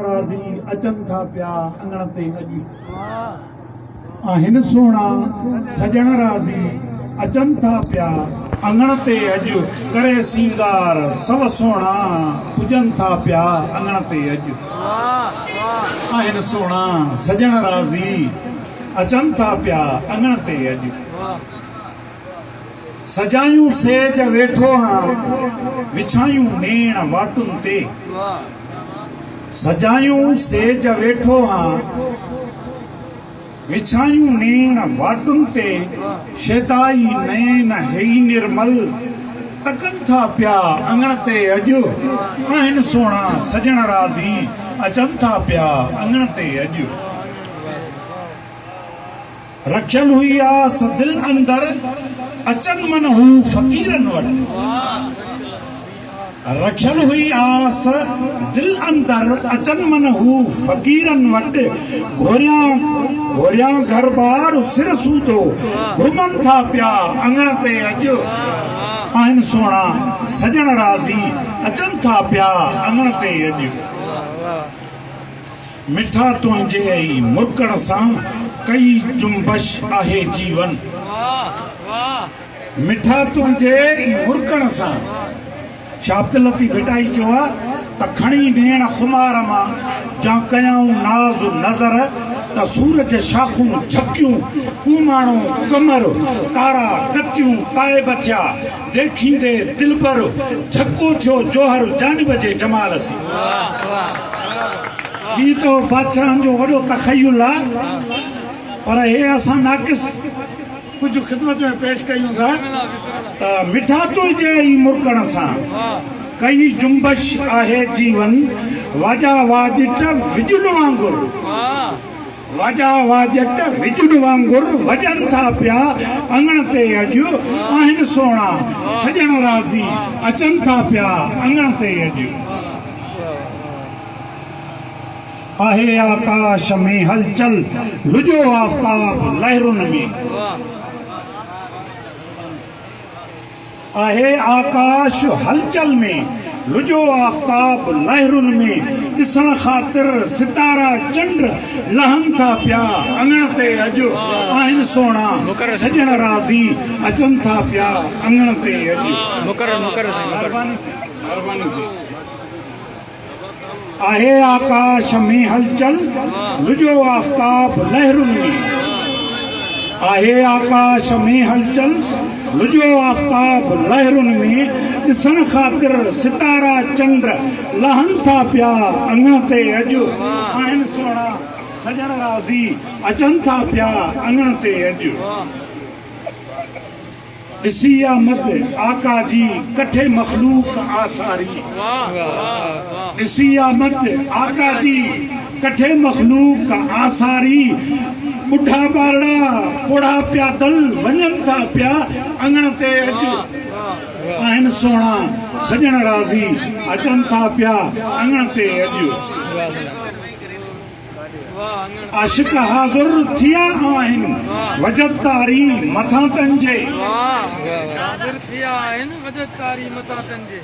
راضي اچن ٿا پيا اڱڻ تي اڄ. آهن سهڻا سڄڻ راضي اچن ٿا پيا اڱڻ تي اڄ. ڪري سينگار سو سهڻا پڄن ٿا پيا اڱڻ تي اڄ. آهن سهڻا سڄڻ راضي اچن ٿا پيا اڱڻ تي اڄ. سجايون سيج ويٺو هان، وڇايون نيڻ واٽن تي. سجايون سيج ويٺو هان، وڇايون نيڻ واٽن تي. شيدائي نين هئي نرمل، تڪن ٿا پيا اڱڻ تي اڄ. آهن سهڻا سڄڻ راضي، اچن ٿا پيا اڱڻ تي اڄ. رکيل هئي آس دل اندر، اچن من هو فقيرن وٽ. رکيل هئي آس دل اندر، اچن من هو فقيرن وٽ. گهوريان گهوريان گهر ٻار سر سودو، گهمن ٿا پيا اڱڻ تي اڄ. آهن سهڻا سڄڻ راضي، اچن ٿا پيا اڱڻ تي اڄ. مٺا تنهنجي ئي مرڪڻ سان ڪئي جنبش آهي جيون. مٺا تنهنجي ئي مرڪڻ سان. شاهه عبداللطيف ڀٽائي چيو آ ته کڻي نيڻ خمار مان جا ڪيائون ناز نظر ته سورج شاخون جهڪيون ڪوماڻو قمر تارا ڪتيون تائب ٿيا ديکيندي دلبر جهڪو ٿيو جوهر جانب جي جمال سين. هي ته بادشاهن جو وڏو تخيل آ پر هي اسان ناقص ڪجهه خدمت ۾ پيش ڪيون ٿا ته مٺا تنهنجي ئي مرڪڻ سان ڪئي جنبش آهي جيون واڄا واڄٽ وڄن وانگر. وڄا واڄٽ وڄن وانگر وڄن ٿا پيا اڱڻ تي اڄ آهن سهڻا سڄڻ راضي اچن ٿا پيا اڱڻ تي اڄ. آهي آڪاش ۾ هلچل لڄو آفتاب لهرن ۾. آهي آڪاش هلچل ۾، لڄو آفتاب لهرن ۾، ڏسڻ خاطر ستارا چنڊ لهن ٿا پيا اڱڻ تي اڄ، آهن سهڻا سڄڻ راضي اچن ٿا پيا اڱڻ تي اڄ. مهرباني سائين مهرباني سائين. آهي آڪاش ۾ هلچل، لڄو آفتاب لهرن ۾. آهي آڪاش ۾ هلچل، لڄو آفتاب لهرن ۾. ڏسڻ خاطر ستارا چنڊ لهن ٿا پيا اڱڻ تي اڄ. آهن سهڻا سڄڻ راضي اچن ٿا پيا اڱڻ تي اڄ. ڏسي آمد آقا جي ڪٺي مخلوق آساري. ڏسي آمد آقا جي ڪٺي مخلوق آساري. ٻڍا ٻارڙا پوڙها پيادل وڃن ٿا پيا اڱڻ تي اڄ. آهن سهڻا سڄڻ راضي اچن ٿا پيا اڱڻ تي اڄ. عاشق حاضر ٿيا آهن وجد تاري مٿان تن جي.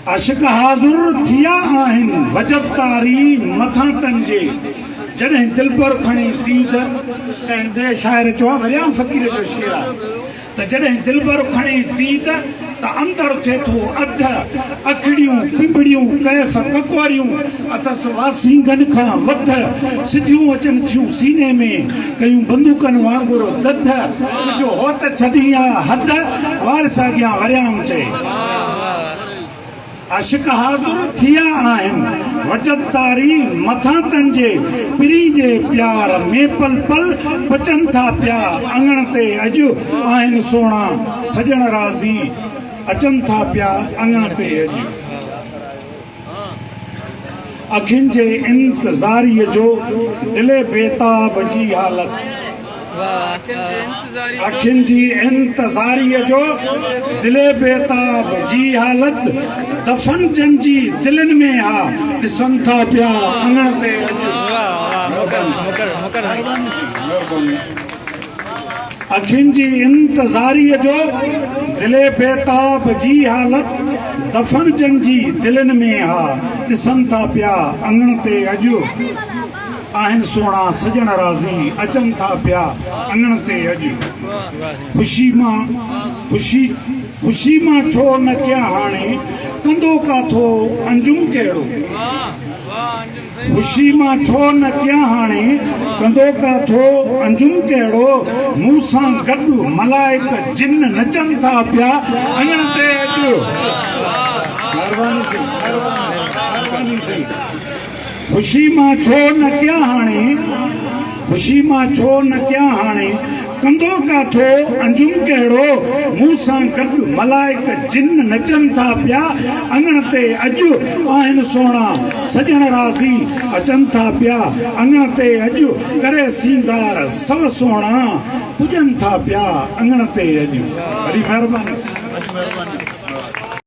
عاشق حاضر ٿيا آهن وجد تاري مٿان تن جي. جڏهن دلبر کڻي ديد ڪنهن ٻئي شاعر چيو آهي وريام فقير جو شعر آهي. ته جڏهن دلبر کڻي ديد ته اندر ٿئي ٿو اڌ، اکڙيون پنبڙيون ڪيف ڪڪوريون اٿس واسينگن کان وڌ، سڌيون اچن ٿيون سيني ۾ ڪيون بندوقن وانگر دڌ، ڪجهه هوت ڇڏين آ حد، وارث اڳيان وريام چئي. عاشق حاضر ٿيا آهن وجد تاري مٿان تن جي پرين جي پيار ۾ پل پل پچن ٿا پيا اڱڻ تي اڄ آهن سهڻا سڄڻ راضي اچن ٿا پيا اڱڻ تي اڄ. اکين جي انتظاريء جو دل بيتاب جي حالت. اکين جي انتظاريء جو دل بيتاب جي حالت. دفن جن جي دلين ۾ آ ڏسن ٿا پيا اڱڻ تي اڄ. اکين جي انتظاريء جو دل بيتاب جي حالت. دفن جن جي دلين ۾ ها، ڏسن ٿا پيا اڱڻ تي اڄ. آهن سهڻا سڄڻ راضي، اچن ٿا پيا اڱڻ تي اڄ. خوشي مان خوشي خوشي مان ڇو نه ڪيان هاڻي، ڪندو ڪاٿو انجم ڪهڙو. خوشي مان ڇو نه ڪيان هاڻي، ڪندو ڪاٿو انجم ڪهڙو. مون سان گڏ ملائڪ جن نچن ٿا پيا اڱڻ تي اڄ. مهرباني سائين مهرباني سائين. خوشي مان ڇو نه ڪيان هاڻي، خوشي مان ڇو نه ڪيان هاڻي، ڪندو ڪاٿو انجم ڪهڙو، مون سان گڏ ملائڪ جن نچن ٿا پيا اڱڻ تي اڄ، آهن سهڻا سڄڻ راضي اچن ٿا پيا اڱڻ تي اڄ، ڪري سينگار سو سهڻا پڄن ٿا پيا اڱڻ تي اڄ. وڏي مهرباني.